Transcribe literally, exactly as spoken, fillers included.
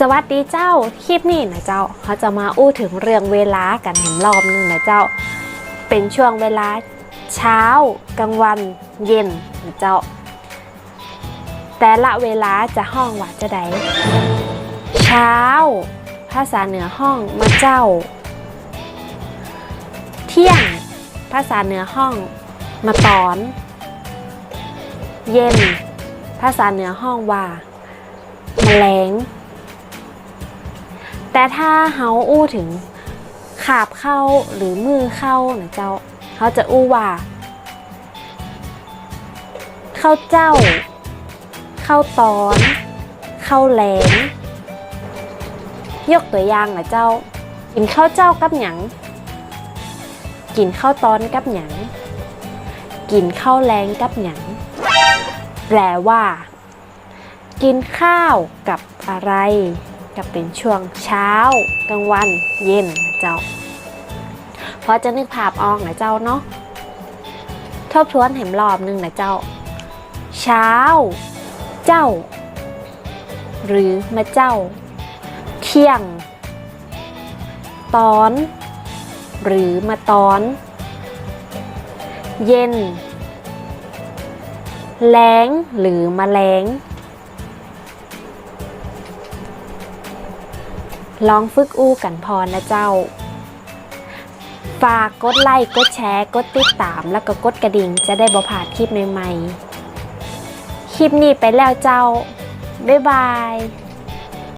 สวัสดีเจ้า คลิปนี้นะเจ้า เฮาจะมาอู้เถิงเรื่องเวลากั๋นแหมรอบนึ่งนะเจ้า เป๋นช่วงเวลาเช้า กลางวัน เย็นนะเจ้า แต่ละเวลาจะฮ้องว่าจาใด เช้า ภาษาเหนือฮ้อง มะเจ๊า เที่ยง ภาษาเหนือฮ้อง มะต๋อน เย็น ภาษาเหนือฮ้องว่า มะแลง แต่ถ้าเฮาอู้เถิงคาบข้าวหรือมื้อข้าวนะเจ้า เฮาจะอู้ว่า ข้าวเจ๊า ข้าวต๋อน ข้าวแลง ยกตั๋วอย่างนะเจ้า กิ๋นข้าวเจ๊ากับหยัง กิ๋นข้าวต๋อนกับหยัง กิ๋นข้าวแลงกับหยัง แปลว่า กินข้าวกับอะไร ก็เป๋นช่วงเช้า กลางวัน เย็นนะเจ้า พอจะนึกภาพออกนะเจ้าเนาะ ทบทวนแหมรอบนึ่งนะเจ้า เช้า เจ๊า หรือมะเจ๊า เที่ยง ต๋อน หรือมะต๋อน เย็น แลง หรือมะแลง ลองฝึกอู้กั๋นพ่องนะเจ้า ฝากกดไลก์ กดแชร์ กดติดตาม แล้วก็กดกระดิ่ง จะได้บ่พลาดคลิปใหม่ๆ คลิปนี้ไปแล้วเจ้า บ๊ายบาย